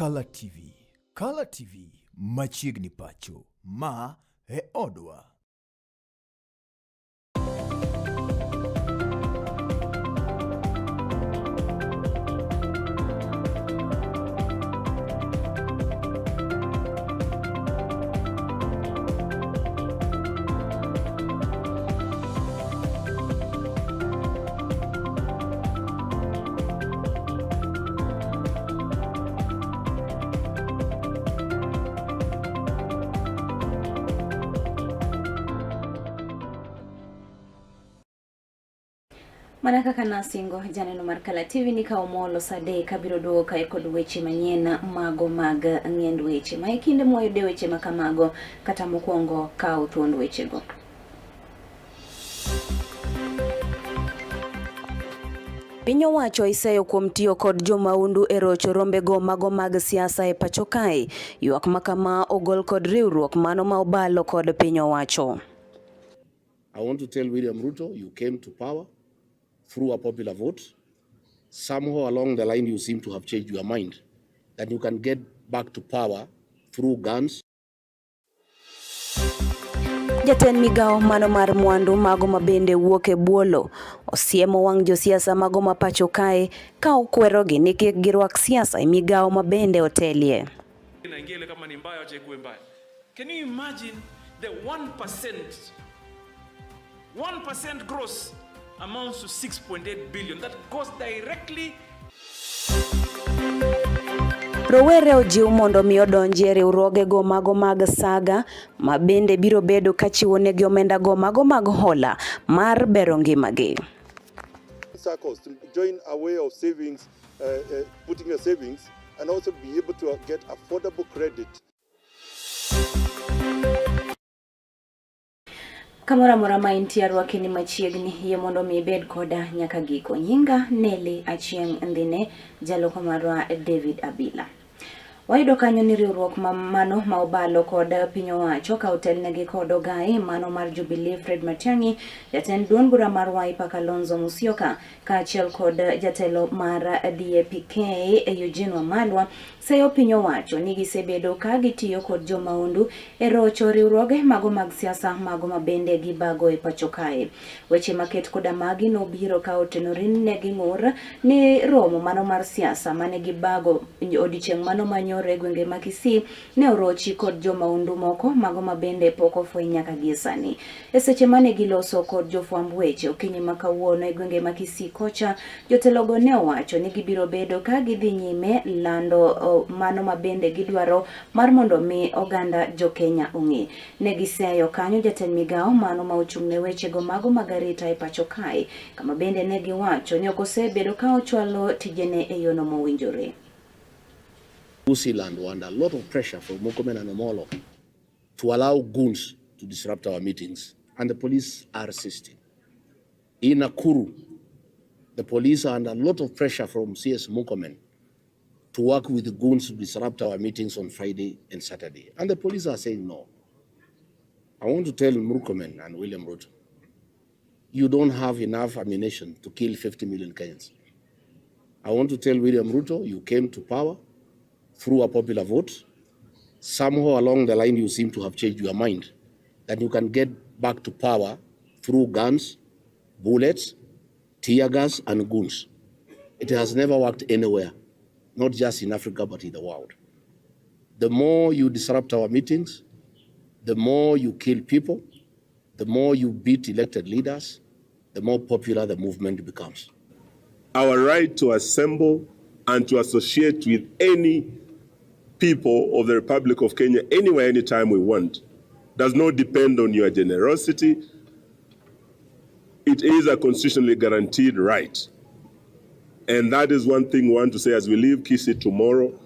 Kala TV. Kala TV machiegni pacho. Ma e odwa. Mana kaka nasingo janeno mar Kala TV ni ka omolo sa adek abiro duogo kae kod weche manyien mago mag ng'end weche. Ma e kinde mwayude weche ma kamago kata mokwongo kawo thuond wechego. Piny owacho iseyo kuom tiyo kod jomaundu e rocho rombego mago mag siasa e pacho kae. Ywak ma kama ogol kod riwruok mano ma obalo kod piny owacho. I want to tell William Ruto, you came to power through a popular vote. Somehow along the line, you seem to have changed your mind that you can get back to power through guns. Jatend migawo mano mar mwandu mago mabende wuok e buolo osiemo wang' josiasa mago ma pacho kae ka okwerogi ni kik girwak siasa e migawo mabende otelie. Inaingia ile kama ni mbaya, wacha ikuwe mbaya. Can you imagine the 1%? 1% gross amounts to 6.8 billion. That goes directly. Rowere ojiw mondo mi odonji e riwruogego mago mag saga ma bende biro bedo ka chiwo negi omenda go mago mag hola mar bero ngimagi. SACCOs to join a way of savings, putting your savings, and also be able to get affordable credit. Kamoro amora ma intie arwaki ni machiegni, yie mondo mi ibed koda nyaka giko. Nyinga Nelly Achieng' Ndhine, jaloko marwa David Abila. Wayudo kanyo ni riwruok ma mano ma obalo kod piny owacho ka otelnegi kod ogai mano mar Jubilee Fred Matiang'i, jatend duond bura mar Wiper Kalonzo Musyoka kaachiel kod jatelo mar DAPK Eugene Wamalwa seyo piny owacho ni gisebedo ka gitiyo kod jomaundu e rocho riwruoge mago mag siasa mago ma bende gibago e pacho kae. Weche maket koda magi nobiro ka otenore ne ging'ur ni romo mano mar siasa mane gibago odiechieng' mano manyoro e gwenge ma Kisii ne orochi kod jomaundu moko mago ma bende pok ofweny nyaka gie sani. E seche mane giloso kod jofwamb weche okinyi ma kawuono e gwenge ma Kisii kocha, jotelogo ne owacho ni gibiro bedo ka gidhi nyime lando mano ma bende gidwaro mar mondo mi oganda jo-Kenya ong'e. Ne giseyo kanyo jatend migawo mano ma ochung' ne wechego mago mag arita e pacho kae, kama bende ne giwacho ni ok osebedo ka ochwalo tijene e yono mowinjore. Usiland were under a lot of pressure from Murkomen and Omolo to allow goons to disrupt our meetings, and the police are resisting. In Nakuru, the police are under a lot of pressure from CS Murkomen to work with the goons to disrupt our meetings on Friday and Saturday, and the police are saying no. I want to tell Murkomen and William Ruto, you don't have enough ammunition to kill 50 million Kenyans. I want to tell William Ruto, you came to power through a popular vote. Somehow along the line, you seem to have changed your mind that you can get back to power through guns, bullets, tear gas, and goons. It has never worked anywhere, not just in Africa, but in the world. The more you disrupt our meetings, the more you kill people, the more you beat elected leaders, the more popular the movement becomes. Our right to assemble and to associate with any people of the Republic of Kenya anywhere, anytime we want, does not depend on your generosity. It is a constitutionally guaranteed right. And that is one thing we want to say as we leave Kisii tomorrow.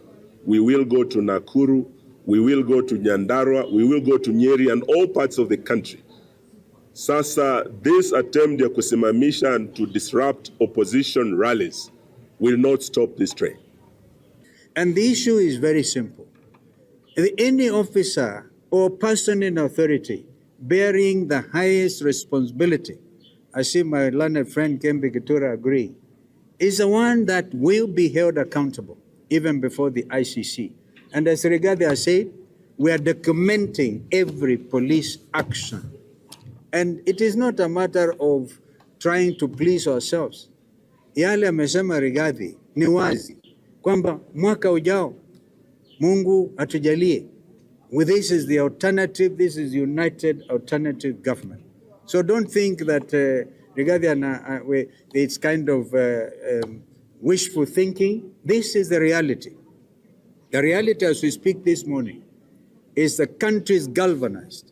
We will go to Nakuru, we will go to Nyandarua, we will go to Nyeri and all parts of the country. Sasa, this attempt ya kusimamisha and to disrupt opposition rallies will not stop this train. And the issue is very simple. Any officer or person in authority bearing the highest responsibility, I see my learned friend Kembi Gitura agree, is the one that will be held accountable. even before the ICC. And as Rigathi has said, we are documenting every police action. And it is not a matter of trying to please ourselves. Yale amesema Rigathi ni wazi kwamba mwaka ujao Mungu atujalie. With this is the alternative, this is united alternative government. So don't think that Rigathi and it's kind of wishful thinking. This is the reality. The reality as we speak this morning is the country is galvanized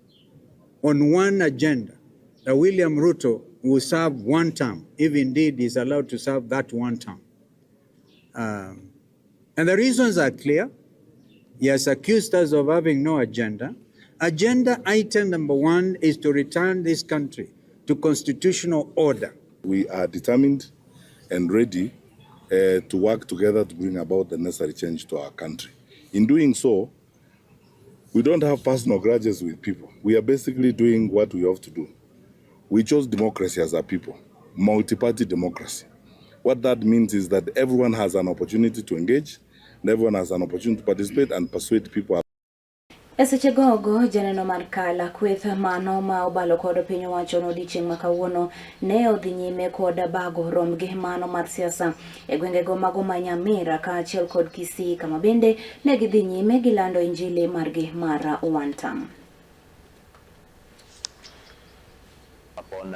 on one agenda, that William Ruto will serve one term, if indeed he's allowed to serve that one term. And the reasons are clear. He has accused us of having no agenda. Agenda item number one is to return this country to constitutional order. We are determined and ready to work together to bring about the necessary change to our country. In doing so, we don't have personal grudges with people. We are basically doing what we have to do. We chose democracy as a people, multi-party democracy. What that means is that everyone has an opportunity to engage, and everyone has an opportunity to participate and persuade people. E seche gogo, janeno mar Kala kweth mano ma obalo kod piny owacho no odiochieng' ma kawuono ne odhi nyime kod bago rombgi mano mar siasa e gwengego mago ma Nyamira kaachiel kod Kisii kama bende ne gidhi nyime gilando injili margi mar one term. Upon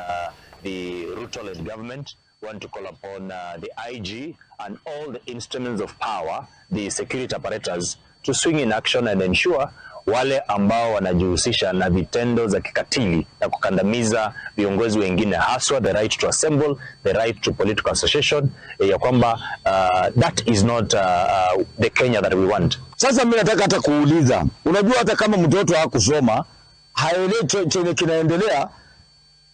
the Ruto-led government, want to call upon the IG and all the instruments of power, the security apparatus, to swing in action and ensure wale ambao wanajihusisha na vitendo za kikatili na kukandamiza viongozi wengine, haswa the right to assemble, the right to political association, ya kwamba that is not the Kenya that we want. Sasa mimi nataka hata kuuliza, unajua hata kama mtoto hakusoma haelewi chenye kinaendelea,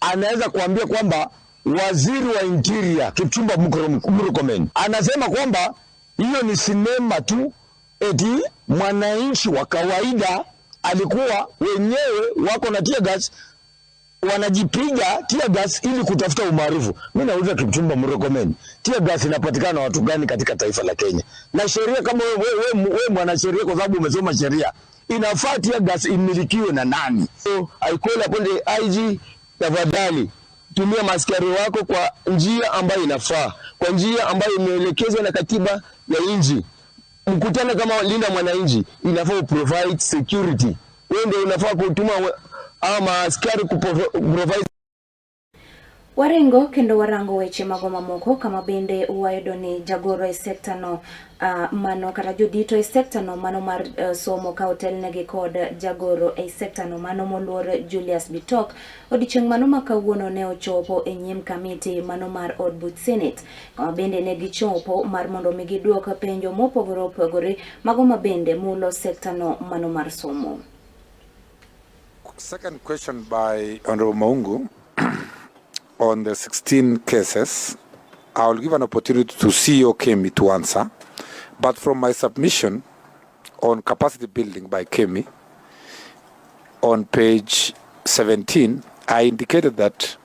anaweza kuambia kwamba waziri wa interior Kipchumba Murkomen anasema kwamba hiyo ni sinema tu, eti mwananchi wa kawaida alikuwa wenyewe wako na tear gas, wanajipiga tear gas ili kutafuta umaarufu. Mimi nauliza Kipchumba Murkomen, tear gas inapatikana watu gani katika taifa la Kenya? Na sheria kama wewe mwanasheria, kwa sababu umesoma sheria, inafaa tear gas imilikiwe na nani? So I call upon the IG, tafadhali tumia maaskari wako kwa njia ambayo inafaa, kwa njia ambayo imeelekezwa na katiba ya nchi. Mkutano kama Linda Mwananchi inafaa provide security. Wewe ndio unafaa kutuma ama askari kuprovide. Waringo kendo warango weche mago mamoko kama bende wayudo ni jagoro e sekta no mano kata jodito e sekta no mano mar somo ka otelnegi kod jagoro e sekta no mano moluor Julius Bitok odiochieng' mano ma kawuono ne ochopo e nyim kamiti mano mar od buch Senate kama bende ne gichopo mar mondo mi giduok penjo mopogore opogore mago ma bende mulo sekta no mano mar somo. Second question by Honorable Maungu on the 16 cases, I will give an opportunity to CEO Kemi to answer. But from my submission on capacity building by Kemi, on page 17, I indicated that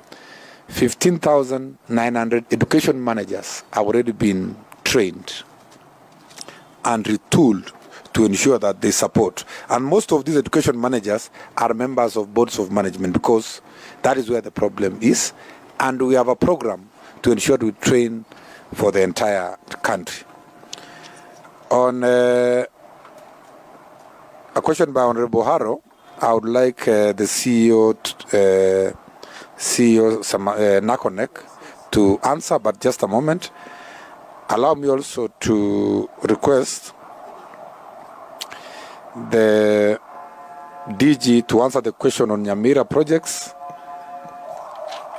15,900 education managers have already been trained and retooled to ensure that they support. And most of these education managers are members of boards of management, because that is where the problem is. And we have a program to ensure we train for the entire country. On a question by Honorable Haro, I would like the CEO, CEO NACONEK to answer, but just a moment. Allow me also to request the DG to answer the question on Nyamira projects,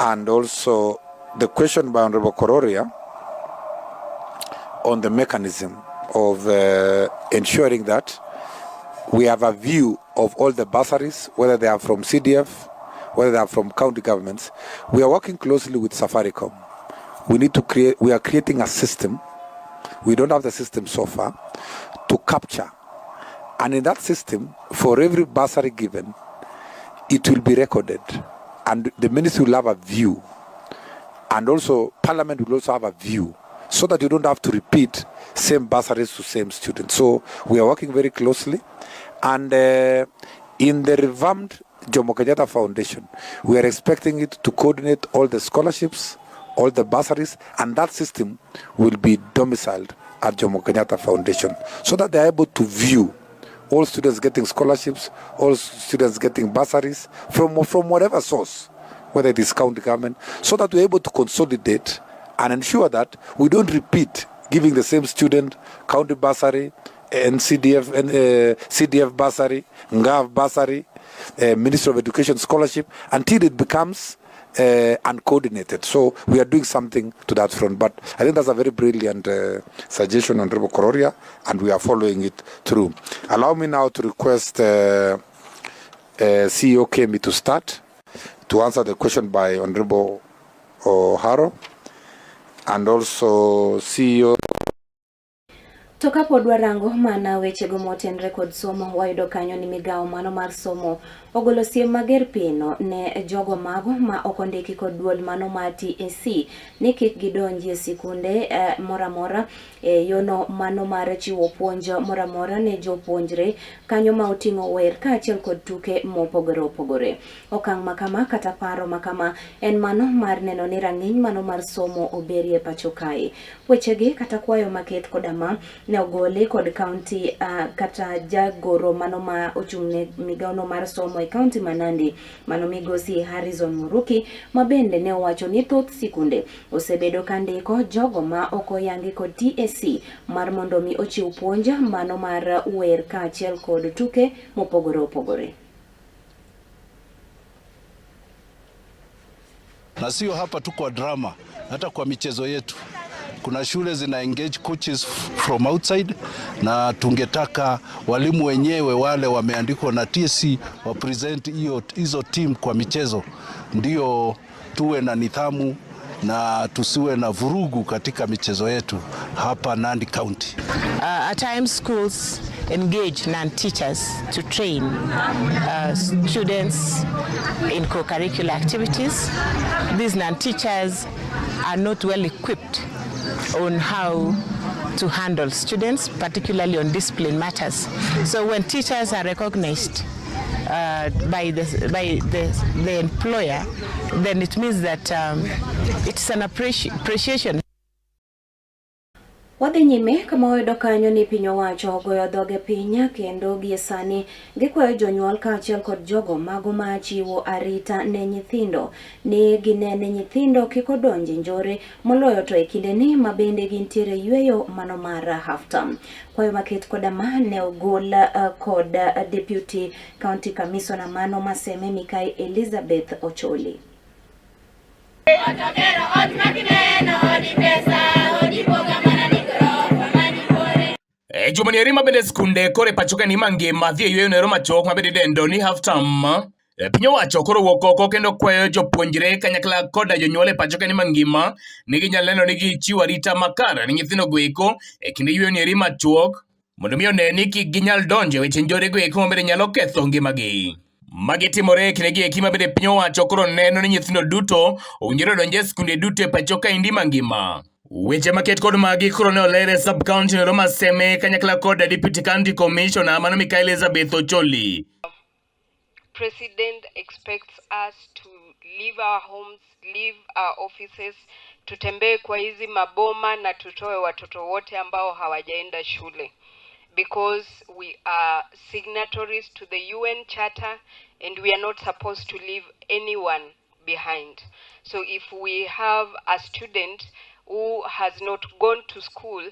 and also the question by Honorable Kororia on the mechanism of ensuring that we have a view of all the bursaries, whether they are from CDF, whether they are from county governments. We are working closely with Safaricom. We need to create, we are creating a system. We don't have the system so far to capture. And in that system, for every bursary given, it will be recorded. And the ministry will have a view. And also, Parliament will also have a view so that you don't have to repeat same bursaries to same students. So we are working very closely. And in the revamped Jomo Kenyatta Foundation, we are expecting it to coordinate all the scholarships, all the bursaries, and that system will be domiciled at Jomo Kenyatta Foundation so that they are able to view all students getting scholarships, all students getting bursaries from whatever source, whether it is county government, so that we're able to consolidate and ensure that we don't repeat giving the same student county bursary, NCDF, CDF bursary, NGAV bursary, Ministry of Education scholarship, until it becomes uncoordinated. So we are doing something to that front. But I think that's a very brilliant suggestion, Honorable Kororia, and we are following it through. Allow me now to request CEO Kemi to start to answer the question by Honorable O'Haro and also CEO. To kapod warango mana wechego motenre kod somo, wayudo kanyo ni migawo mano mar somo ogolo siem mager pino ne jogo mago ma ok ondiki kod duol mano mar TSC ni kik gidonji e sikunde moro amora e yono mano mar chiwo puonj moro amora ne jopuonjre kanyo ma oting'o wer kaachiel kod tuke mopogore opogore. Okang' makama kata paro makama en mano mar neno ni rang'iny mano mar somo oberie pacho kae. Wechegi kata kwayo maket koda ma ne ogoli kod county kata jagoro mano ma ochung' ne migawono mar somo e county ma Nandi mano migosi Harrison Muruki, ma bende ne owacho ni thoth sikunde osebedo ka ndiko jogo ma ok oyangi kod TSC mar mondo mi ochiw puonj mano mar wer kaachiel kod tuke mopogore opogore. Na sio hapa tu kwa drama, hata kwa michezo yetu kuna shule zina engage coaches from outside, na tungetaka walimu wenyewe wale wameandikwa na TSC wa present hiyo hizo team kwa michezo, ndio tuwe na nidhamu na tusiwe na vurugu katika michezo yetu hapa Nandi County. At times schools engage non-teachers to train students in co-curricular activities. These non-teachers are not well equipped on how to handle students, particularly on discipline matters. So when teachers are recognized by the employer, then it means that it's an appreciation. Wadhi nyime kama wayudo kanyo ni piny owacho ogoyo dhoge piny kendo gie sani gikwayo jonyuol kaachiel kod jogo mago ma chiwo arita ne nyithindo ni ginene nyithindo kik odonj e njore moloyo to e kindeni ma bende gintiere yweyo mano mar half term. Kwayo maket koda ma ne ogol kod Deputy County Commissioner mano ma Seme Mikai Elizabeth Ocholi. Ot magineno odi pesa odi boga mana ni gorofa mani bore. E juma ni eri ma bende skunde koro e pacho ka ni mangima dhi e yweyo nero machuok ma bende idendo ni half term. Piny owacho koro wuok oko kendo kwayo jopuonjre kanyakla koda jonyuol e pacho ka ni mangima ni ginyalo neno ni gichiwo arita makare ne nyithindo go eko e kinde yweyo ni eri machuok mondo mi one ni kik ginyal donjo e weche njore go eko ma bende nyalo ketho ngimagi. Magi timore e kindegi eki ma bende piny owacho koro neno ni nyithindo duto owinjore odonj e skunde duto e pacho kaendi mangima. Weche maket kod magi koro ne oler e sub county nero ma Seme kanyakla kod Deputy County Commissioner mano Mikai Elizabeth Ocholi. President expects us to leave our homes, leave our offices, tutembee kwa hizi maboma na tutoe watoto wote ambao hawajaenda shule because we are signatories to the UN Charter and we are not supposed to leave anyone behind. So if we have a student who has not gone to school,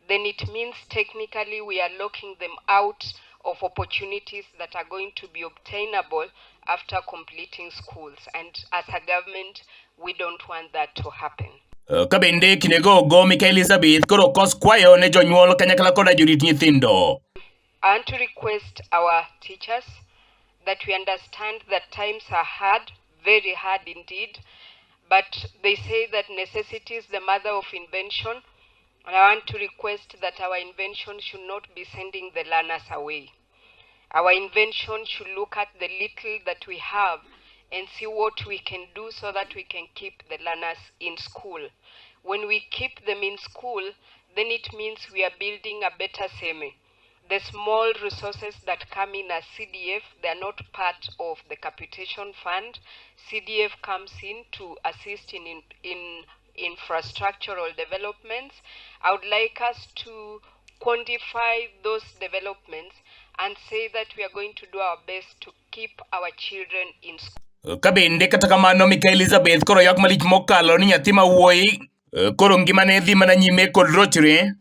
then it means technically we are locking them out of opportunities that are going to be obtainable after completing schools. And as a government, we don't want that to happen. Ka bende kindego ogo Mikai Elizabeth koro kos kwayo ne jonyuol kanyakla koda jorit nyithindo. I want to request our teachers that we understand that times are hard, very hard indeed, but they say that necessity is the mother of invention. And I want to request that our invention should not be sending the learners away. Our invention should look at the little that we have and see what we can do so that we can keep the learners in school. When we keep them in school, then it means we are building a better Seme. The small resources that come in as CDF, they are not part of the capitation fund. CDF comes in to assist in infrastructural developments. I would like us to quantify those developments and say that we are going to do our best to keep our children in school. Ka bende kata kamano Mika Elizabeth koro ywak malich mokalo ni nyathi ma wuoyi koro ngimane dhi mana nyime kod rochre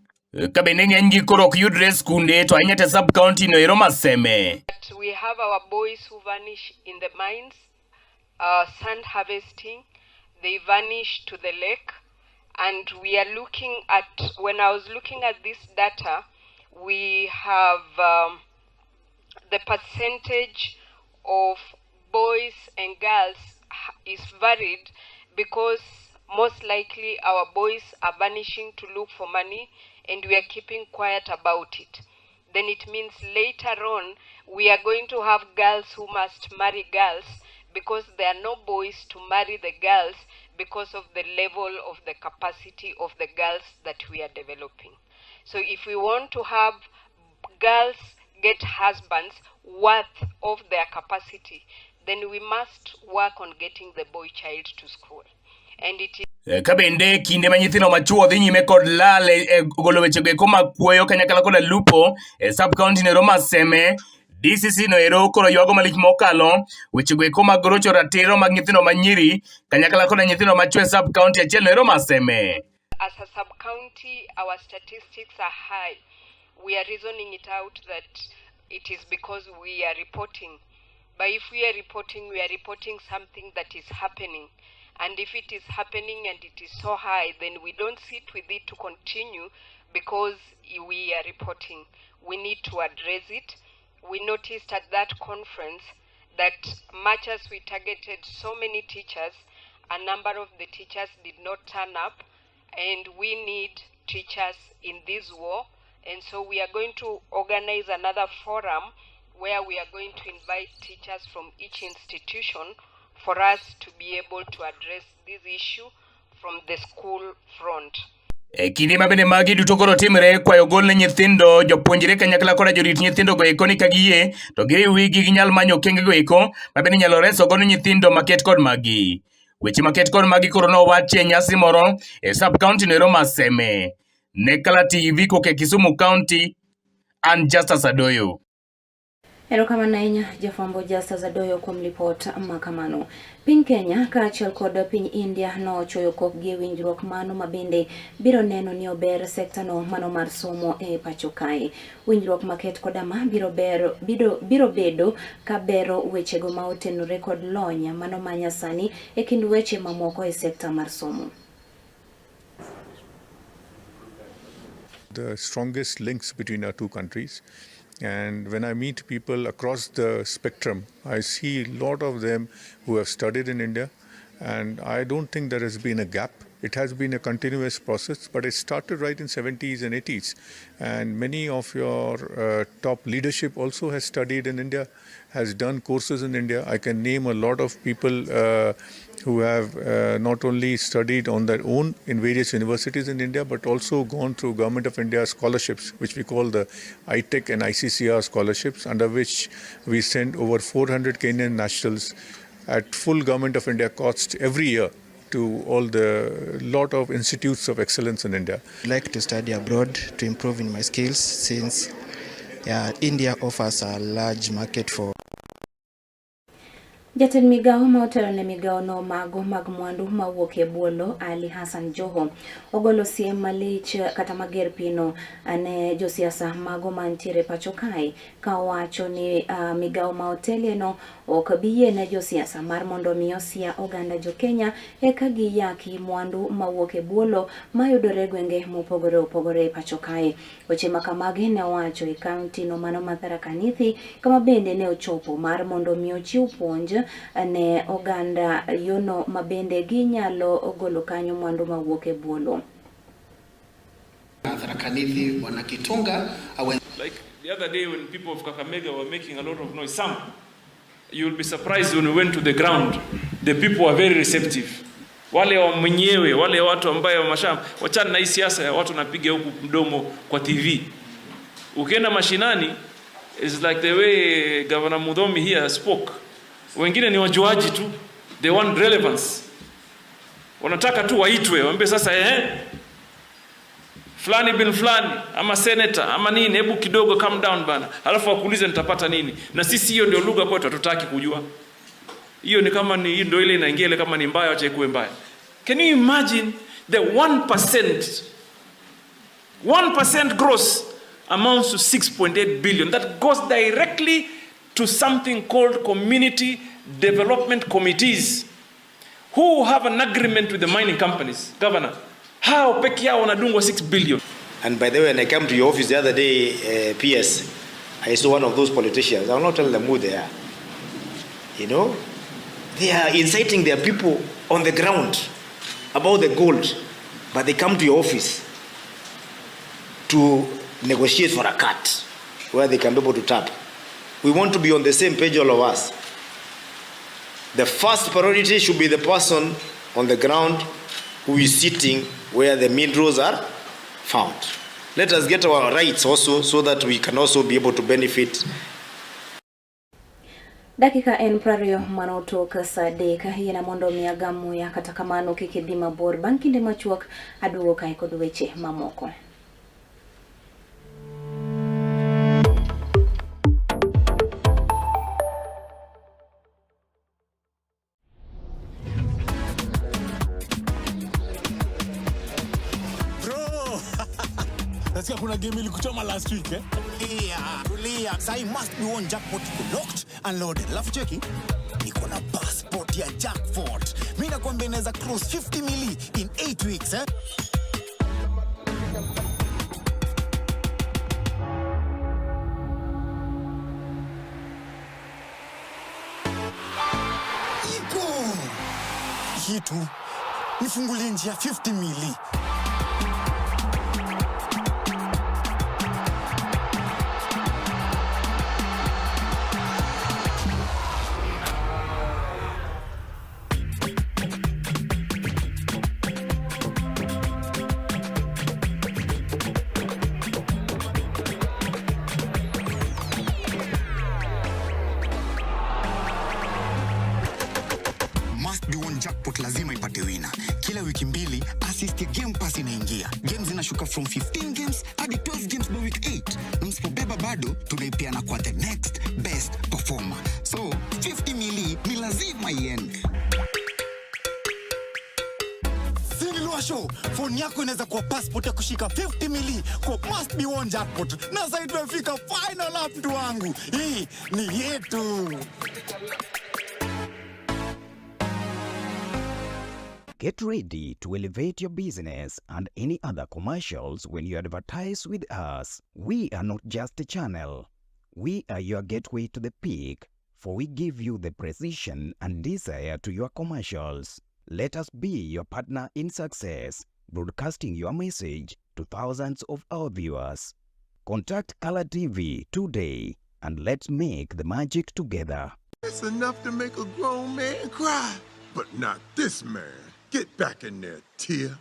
ka bende ng'enygi koro ok yudre e skunde to ahinya te sub county no ero ma Seme. But we have our boys who vanish in the mines, sand harvesting, they vanish to the lake, and we are looking at, when I was looking at this data, we have the percentage of boys and girls is varied because most likely our boys are vanishing to look for money and we are keeping quiet about it. Then it means later on we are going to have girls who must marry girls because there are no boys to marry the girls because of the level of the capacity of the girls that we are developing. So if we want to have girls get husbands worth of their capacity, then we must work on getting the boy child to school. And it is Ka bende kinde ma nyithindo machuo dhi nyime kod lal e golo wechego eko mag kuoyo kanyakla koda lupo e sub county no ero ma Seme, DCC no ero koro ywago malich mokalo wechego eko mag rocho ratiro mag nyithindo ma nyiri kanyakla koda nyithindo machuo e sub county achiel no ero ma Seme. As a sub-county, our statistics are high. We are reasoning it out that it is because we are reporting. But if we are reporting, we are reporting something that is happening. And if it is happening and it is so high, then we don't sit with it to continue because we are reporting. We need to address it. We noticed at that conference that much as we targeted so many teachers, a number of the teachers did not turn up, and we need teachers in this war. And so we are going to organize another forum where we are going to invite teachers from each institution for us to be able to address this issue from the school front. E kinde ma bende magi duto koro timre, kwayo gol ne nyithindo, jopuonjre kanyakla koda jorit nyithindo go eko ni ka giyie to giriw wigi ginyal manyo okenge go eko ma bende inyalo reso godo nyithindo maket kod magi. Weche maket kod magi koro nowachi e nyasi moro e sub county no ero ma Seme. Ne Kala TV koke Kisumu County, an Justus Adoyo. Erokamano ahinya jafwambo Justus Adoyo kuom lipot ma kamano. Piny Kenya kaachiel kod piny India nochoyo kokgi e winjruok mano ma bende biro neno ni ober sekta no mano mar somo e pacho kae. Winjruok maket koda ma biro bedo ka bero wechego ma otenore kod lony mano ma nyasani e kind weche mamoko e sekta mar somo. The strongest links between our two countries. And when I meet people across the spectrum, I see a lot of them who have studied in India, and I don't think there has been a gap. It has been a continuous process, but it started right in 70s and 80s. And many of your top leadership also has studied in India, has done courses in India. I can name a lot of people who have not only studied on their own in various universities in India, but also gone through Government of India scholarships, which we call the ITEC and ICCR scholarships, under which we send over 400 Kenyan nationals at full Government of India cost every year to all the lot of institutes of excellence in India. I like to study abroad to improve in my skills, since India offers a large market for. Jatend migawo ma otelo ne migawo no mago mag mwandu mawuok e buolo Ali Hassan Joho ogolo siem malich kata mager pino ne josiasa mago mantiere pacho kae ka owacho ni migawo ma otelie no ok bi yie ne josiasa mar mondo mi osia oganda jo Kenya eka giyaki mwandu mawuok e buolo mayudore gwenge mopogore opogore e pacho kae. Weche ma kamagi ne owacho e kaunti no mano ma Tharaka Nithi kama bende ne ochopo mar mondo mi ochiw puonj ne oganda yono ma bende ginyalo golo kanyo mwandu mawuok e buolo. Tharaka Nithi, Bwana Kitunga. Like the other day when people of Kakamega were making a lot of noise, some, you'll be surprised when we went to the ground, the people were very receptive. Wale wa mwenyewe, wale watu ambaye wa mashamba, wachana na hii siasa ya watu wanapiga huku mdomo kwa TV. Ukienda mashinani is like the way Governor Muthomi here spoke. Wengine ni wajuaji tu, they want relevance. Wanataka tu waitwe, waambie sasa fulani bin fulani ama senator ama nini, hebu kidogo calm down bana, alafu wakuulize nitapata nini. Na sisi hiyo ndio lugha kwetu, hatutaki kujua hiyo. Ni kama ni ndio ile inaingia ile, kama ni mbaya acha ikuwe mbaya. Can you imagine the 1%, 1% gross amounts to 6.8 billion that goes directly to something called community development committees who have an agreement with the mining companies. Governor, hao peke yao wanadungwa 6 billion. And by the way, when I came to your office the other day, PS, I saw one of those politicians. I will not tell them who they are. They are inciting their people on the ground about the gold, but they come to your office to negotiate for a cut where they can be able to tap. We want to be on the same page, all of us. The first priority should be the person on the ground who is sitting where the minerals are found. Let us get our rights also so that we can also be able to benefit. Dakika en 20 mano tok sa 3 yiena mondo mi agam muya, kata kamano kik idhi mabor. Bang' kinde machuok aduogo kae kod weche mamoko. Bro! Nasikia kuna game ilikuchoma last week, eh? Tulia, tulia. Sahi must be one jackpot iko locked and loaded. Alafu cheki, niko na passport ya jackpot. Mimi nakwambia inaweza cross 50 mili in 8 weeks, eh? Iko. Hii tu nifungulie njia 50 mili. Must be one jackpot lazima ipate winner. Kila wiki mbili assist ya Game Pass inaingia. Games zinashuka from 15 games hadi 12 games by week 8. Na msipobeba bado tunaipeana kwa the next best performer. So 50 mili ni lazima iende. Show, phone yako inaweza kuwa passport ya kushika 50 mili kwa must be one jackpot. Na sasa tumefika final lap, mtu wangu. Hii ni yetu. Get ready to elevate your business and any other commercials when you advertise with us. We are not just a channel. We are your gateway to the peak, for we give you the precision and desire to your commercials. Let us be your partner in success, broadcasting your message to thousands of our viewers. Contact Color TV today and let's make the magic together. It's enough to make a grown man cry, but not this man. Get back in there, Tia.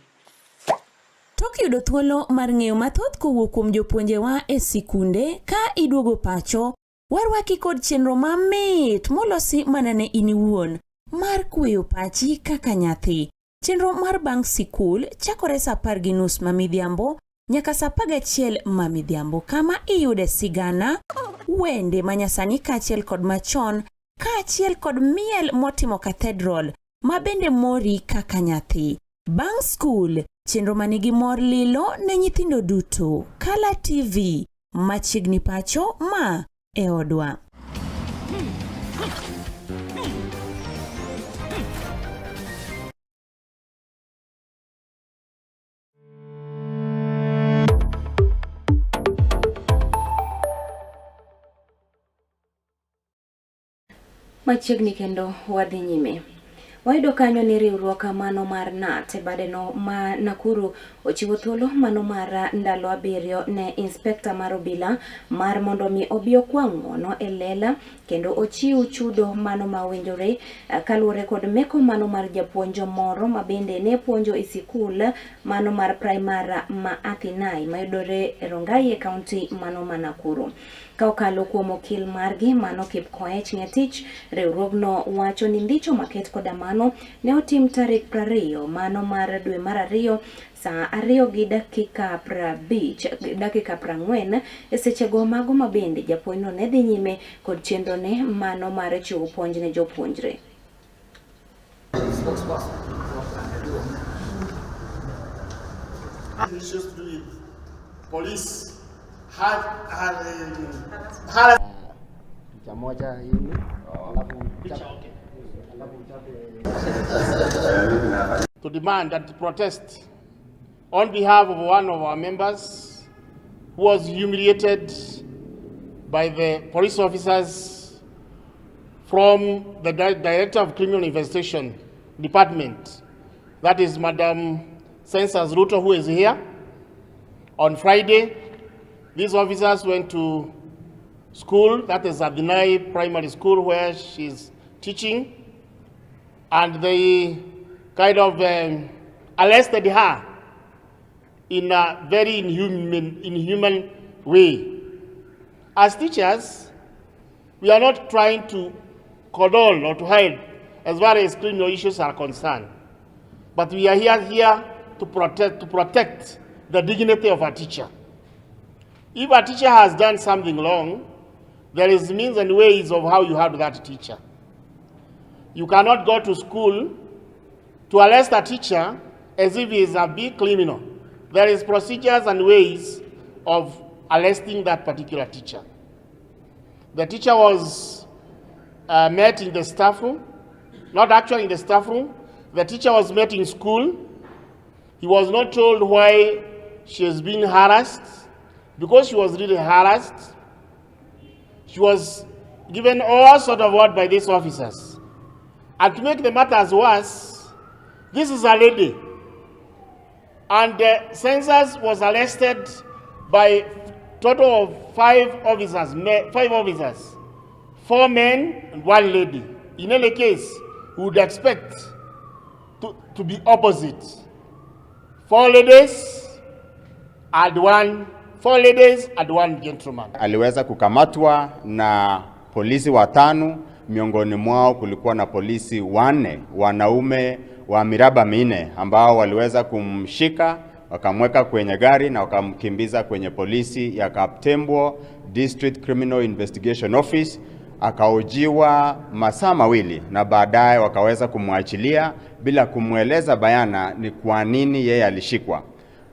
Tok yudo thuolo mar ng'eyo mathoth kowuok kuom jopuonjewa e sikunde ka iduogo pacho, warwaki kod chenro mamit molosi mana ne in iwuon mar kweyo pachi kaka nyathi. Chenro mar bang' sikul chakore sa 10:30 ma midhiambo nyaka sa 11 ma midhiambo, kama iyude sigana, wende manyasani kaachiel kod machon, kaachiel kod miel motimo cathedral ma bende mori kaka nyathi. Bang' skul, chenro manigi mor lilo ne nyithindo duto. Kala TV, machiegni pacho ma e odwa. Machiegni kendo wadhi nyime. Wayudo kanyo ni riwruok mano mar KNUT e badeno ma Nakuru ochiwo thuolo mano mar ndalo 7 ne inspekta mar obila mar mondo mi obi okwa ng'uono e lela kendo ochiw chudo mano ma owinjore kaluwore kod meko mano mar japuonj moro ma bende ne puonjo e sikul mano mar primar ma Athinai mayudore e Rongai e kaunti mano ma Nakuru. Ka okalo kuom okil margi mano Kipkoech Ng'etich, riwruogno wacho ni ndicho maket koda mano ne otim tarik 20 mano mar dwe mar 2 saa 2 gi dakika 50 dakika 40 e sechego mago ma bende japuonjno ne dhi nyime kod chenrone mano mar chiwo puonj ne jopuonjre. Issues to do with police had, had, had Picha moja hivi alafu to demand and to protest on behalf of one of our members who was humiliated by the police officers from the Director of Criminal Investigation Department, that is Madam Census Ruto, who is here. On Friday, these officers went to school, that is Adinai Primary School, where she's teaching, and they kind of arrested her in a very inhuman way. As teachers, we are not trying to condone or to hide as far as criminal issues are concerned, but we are here to protect the dignity of a teacher. If a teacher has done something wrong, there is means and ways of how you handle that teacher. You cannot go to school to arrest a teacher as if he is a big criminal. There is procedures and ways of arresting that particular teacher. The teacher was met in the staff room, not actually in the staff room. The teacher was met in school. He was not told why she has been harassed, because she was really harassed. She was given all sort of word by these officers. And to make the matters worse, this is a lady. And the census was arrested by total of 5 officers, 5 officers, 4 men and 1 lady. In any case, we would expect to be opposite. 4 ladies and 1, 4 ladies and 1 gentleman. Aliweza kukamatwa na polisi 5, miongoni mwao kulikuwa na polisi 4 wanaume wa miraba 4 ambao waliweza kumshika, wakamweka kwenye gari na wakamkimbiza kwenye polisi ya Kaptembwo District Criminal Investigation Office. Akaojiwa masaa 2 na baadaye wakaweza kumwachilia bila kumweleza bayana ni kwa nini yeye alishikwa.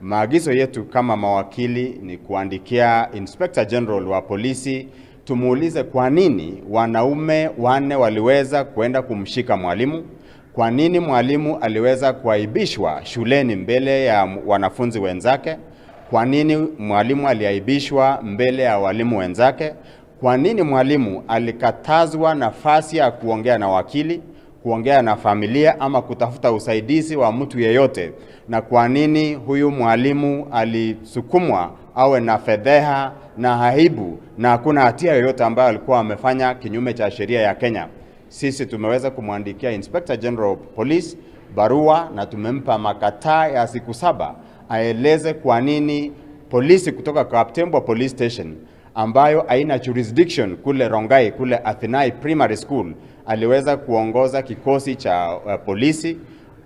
Maagizo yetu kama mawakili ni kuandikia Inspector General wa polisi tumuulize kwa nini wanaume 4 waliweza kuenda kumshika mwalimu, kwa nini mwalimu aliweza kuaibishwa shuleni mbele ya wanafunzi wenzake, kwa nini mwalimu aliaibishwa mbele ya walimu wenzake, kwa nini mwalimu alikatazwa nafasi ya kuongea na wakili, kuongea na familia ama kutafuta usaidizi wa mtu yeyote, na kwa nini huyu mwalimu alisukumwa awe na fedheha na aibu na hakuna hatia yoyote ambayo alikuwa amefanya kinyume cha sheria ya Kenya. Sisi tumeweza kumwandikia Inspector General of Police barua na tumempa makataa ya siku 7 aeleze kwa nini polisi kutoka Kaptembwo Police Station ambayo haina jurisdiction kule Rongai, kule Athinai Primary School, aliweza kuongoza kikosi cha polisi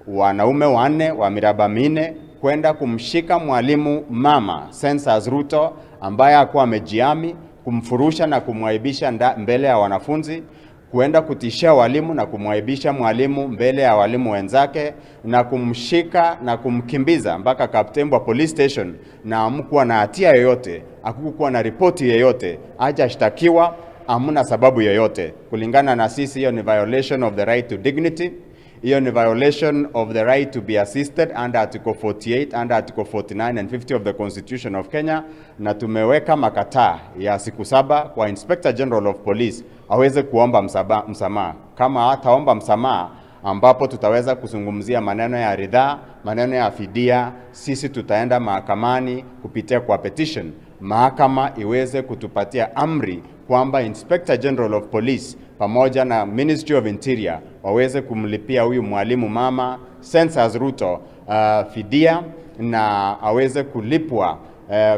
wanaume 4 wa miraba 4 kwenda kumshika mwalimu mama Census Ruto ambaye hakuwa amejiami, kumfurusha na kumwaibisha mbele ya wanafunzi, kuenda kutishia walimu na kumwaibisha mwalimu mbele ya walimu wenzake, na kumshika na kumkimbiza mpaka Kaptembwo Police Station, na hamkuwa na hatia yoyote, hakukuwa na ripoti yoyote, hajashtakiwa, hamna sababu yoyote. Kulingana na sisi, hiyo ni violation of the right to dignity. Hiyo ni violation of the right to be assisted under Article 48, under Article 49 and 50 of the Constitution of Kenya, na tumeweka makataa ya siku 7 kwa Inspector General of Police aweze kuomba msamaha. Kama hataomba msamaha, ambapo tutaweza kuzungumzia maneno ya ridhaa, maneno ya fidia. Sisi tutaenda mahakamani kupitia kwa petition, mahakama iweze kutupatia amri kwamba Inspector General of Police pamoja na Ministry of Interior waweze kumlipia huyu mwalimu mama Census Ruto fidia na aweze kulipwa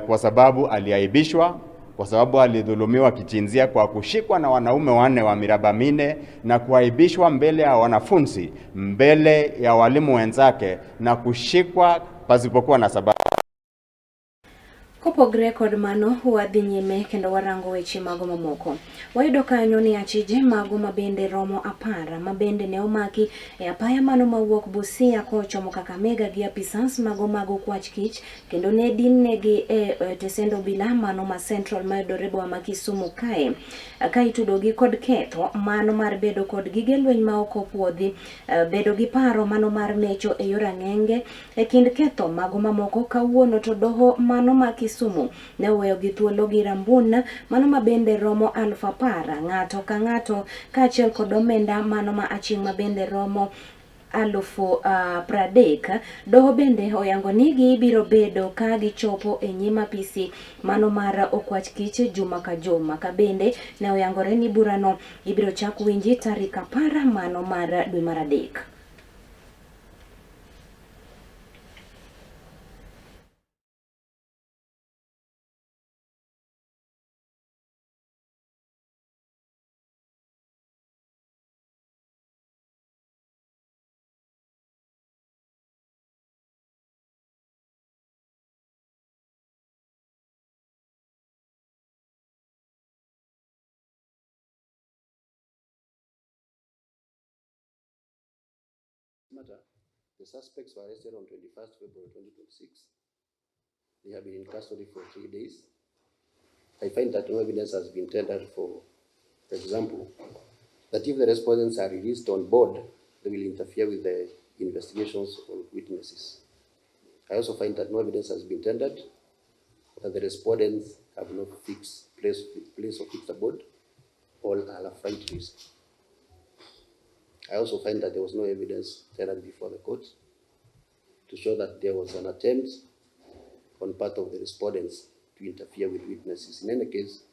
kwa sababu aliaibishwa, kwa sababu alidhulumiwa kijinsia kwa kushikwa na wanaume wanne wa miraba minne na kuaibishwa mbele ya wanafunzi, mbele ya walimu wenzake na kushikwa pasipokuwa na sababu. Kopogre kod mano, wadhi nyime kendo warango weche mago mamoko. Wayudo kanyo ni achije mago mabende romo 10 mabende ne omaki e apaya mano mawuok Busia kochomo Kakamega gi apisas mago mag okwach kich kendo ne dinnegi e tesend obila mano ma Central mayudore boma ma Kisumu kae. Ka itudogi kod ketho mano mar bedo kod gige lweny ma ok opuodhi, bedo gi paro mano mar mecho e yor ang'enge e kind ketho mago mamoko. Kawuono to doho mano ma Kisumu ne oweyo gi thuolo gi rambun mano ma bende romo 10,000 ng'ato ka ng'ato kaachiel kod omenda mano ma aching' ma bende romo 30,000. Doho bende oyango ni gibiro bedo ka gichopo e nyim apisi mano mar okwach kich juma ka juma. Ka bende ne oyangore ni burano ibiro chak winji tarik 10 mano mar dwe mar 3. Matter, the suspects were arrested on 21st February 2026. They have been in custody for 3 days. I find that no evidence has been tendered, for example, that if the respondents are released on board, they will interfere with the investigations or witnesses. I also find that no evidence has been tendered that the respondents have no fixed place of fixed abode or are a flight risk. I also find that there was no evidence tendered before the court to show that there was an attempt on part of the respondents to interfere with witnesses. In any case,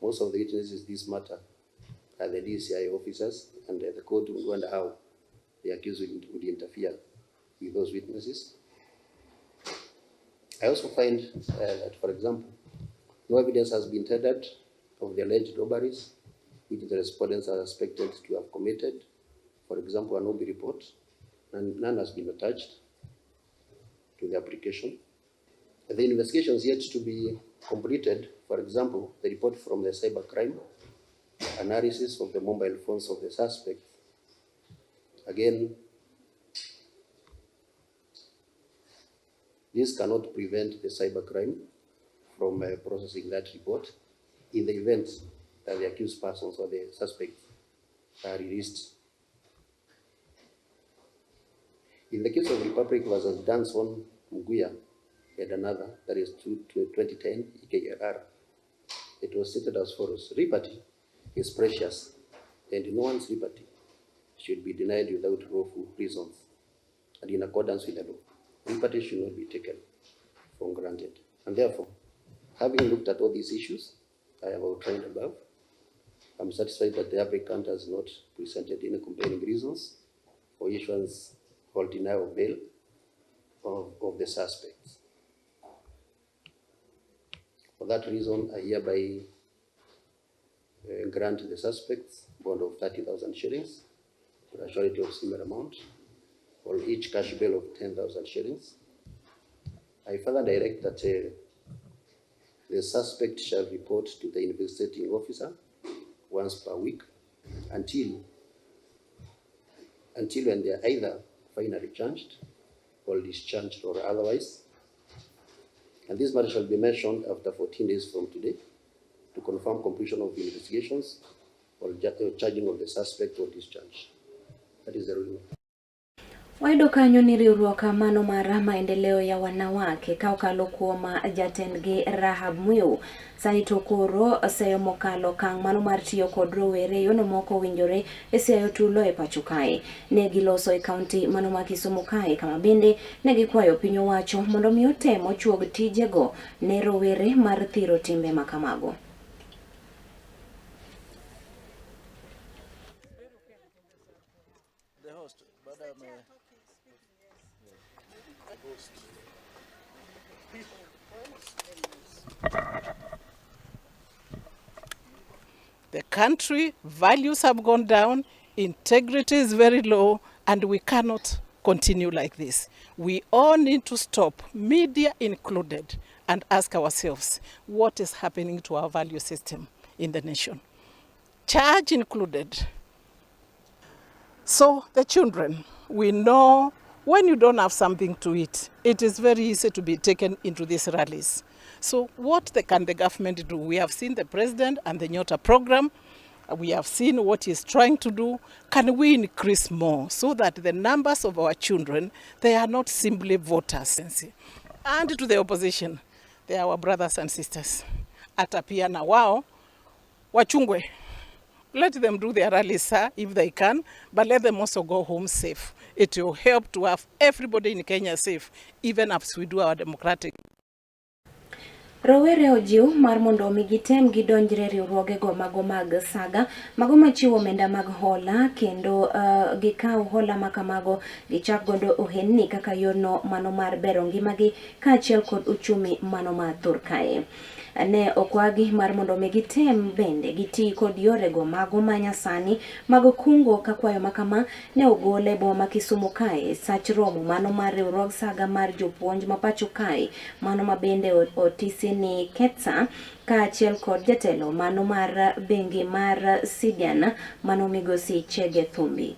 most of the witnesses in this matter are the DCI officers, and the court would wonder how the accused would interfere with those witnesses. I also find that, for example, no evidence has been tendered of the alleged robberies which the respondents are suspected to have committed. For example, an OB report, and none has been attached to the application. The investigations yet to be completed, for example, the report from the cybercrime, analysis of the mobile phones of the suspects. Again, this cannot prevent the cybercrime from processing that report in the event that the accused persons or the suspects are released. In the case of Republic versus Danson Muguya and another, that is 2010 EKLR, it was stated as follows: liberty is precious, and no one's liberty should be denied without lawful reasons and in accordance with the law. Liberty should not be taken for granted. And therefore, having looked at all these issues I have outlined above, I'm satisfied that the applicant has not presented any compelling reasons for issuance or denial of bail of the suspects. For that reason, I hereby grant the suspects bond of 30,000 shillings for a surety of similar amount, or each cash bail of 10,000 shillings. I further direct that the suspect shall report to the investigating officer once per week until when they are either finally charged or discharged or otherwise. And this matter shall be mentioned after 14 days from today to confirm completion of the investigations or charging of the suspect or discharge. That is the ruling. Wayudo kanyo ni riwruok mano mar maendeleo ya wanawake ka okalo kuom jatendgi Rahab Mwiu sani to koro seyo mokalo okang' mano mar tiyo kod rowere e yono mok owinjore e siayo tulo e pacho kae. Ne giloso e kaunti mano ma Kisumu kae kama bende ne gikwayo piny owacho mondo mi otem ochuog tijego ne rowere mar thiro timbe ma kamago. The host, baada ya The country values have gone down, integrity is very low, and we cannot continue like this. We all need to stop, media included, and ask ourselves what is happening to our value system in the nation. Church included. So the children, we know when you don't have something to eat, it is very easy to be taken into these rallies. So what the, can the government do? We have seen the president and the Nyota program. We have seen what he's trying to do. Can we increase more so that the numbers of our children, they are not simply voters? And to the opposition, they are our brothers and sisters. Hata pia na wao wachungwe. Let them do their rallies, sir, if they can, but let them also go home safe. It will help to have everybody in Kenya safe, even as we do our democratic. Rowere ojiw mar mondo omi gitem gidonjre riwruogego mago mag saga mago machiwo omenda mag hola kendo uh, gikaw hola makamago gichak godo ohendni kaka yorno mano mar bero ngimagi kaachiel kod uchumi mano ma thur kae. Ne okwagi mar mondo mi gitem bende giti kod yorego mago ma nyasani mag kungo ka kwayo makama ne ogol e boma ma Kisumu kae sach romo mano mar riwruog saga mar jopuonj ma pacho kae mano ma bende otisi ni KETSA kaachiel kod jatelo mano mar bengi mar Sidian mano migosi Chege Thumbi.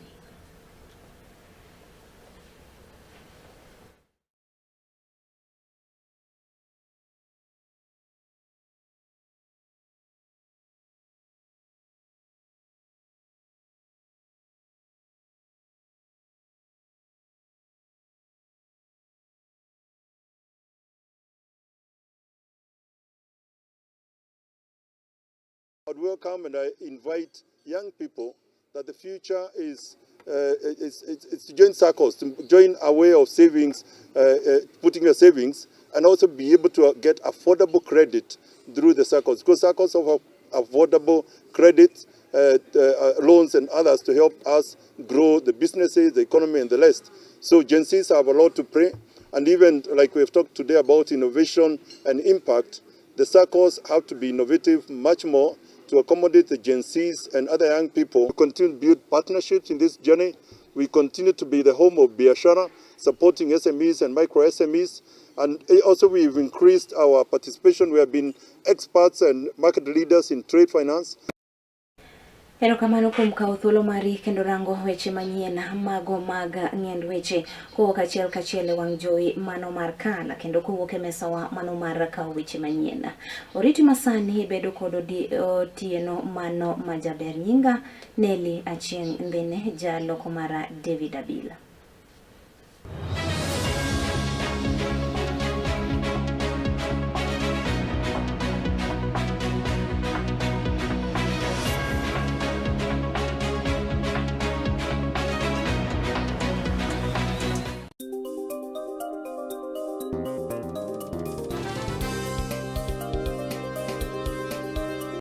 I'd welcome and I invite young people that the future is it's, it's, it's to join circles, to join a way of savings, putting your savings, and also be able to get affordable credit through the circles. Because circles offer affordable credit, loans and others to help us grow the businesses, the economy and the rest. So Gen Zs have a lot to pray. And even like we've talked today about innovation and impact, the circles have to be innovative much more to accommodate the Gen Zs and other young people. We continue to build partnerships in this journey. We continue to be the home of Biashara, supporting SMEs and micro SMEs. And also we've increased our participation. We have been experts and market leaders in trade finance. Erokamano kuom kawo thuolo mari kendo rango weche manyien mago mag ng'end weche kowuok achiel kachiel e wang' jowi mano mar Kala kendo kowuok e mesawa mano mar kawo weche manyien. Oriti masani bedo kod otieno mano majaber nyinga Nelly Achieng' Ndhine jaloko mara David Abila.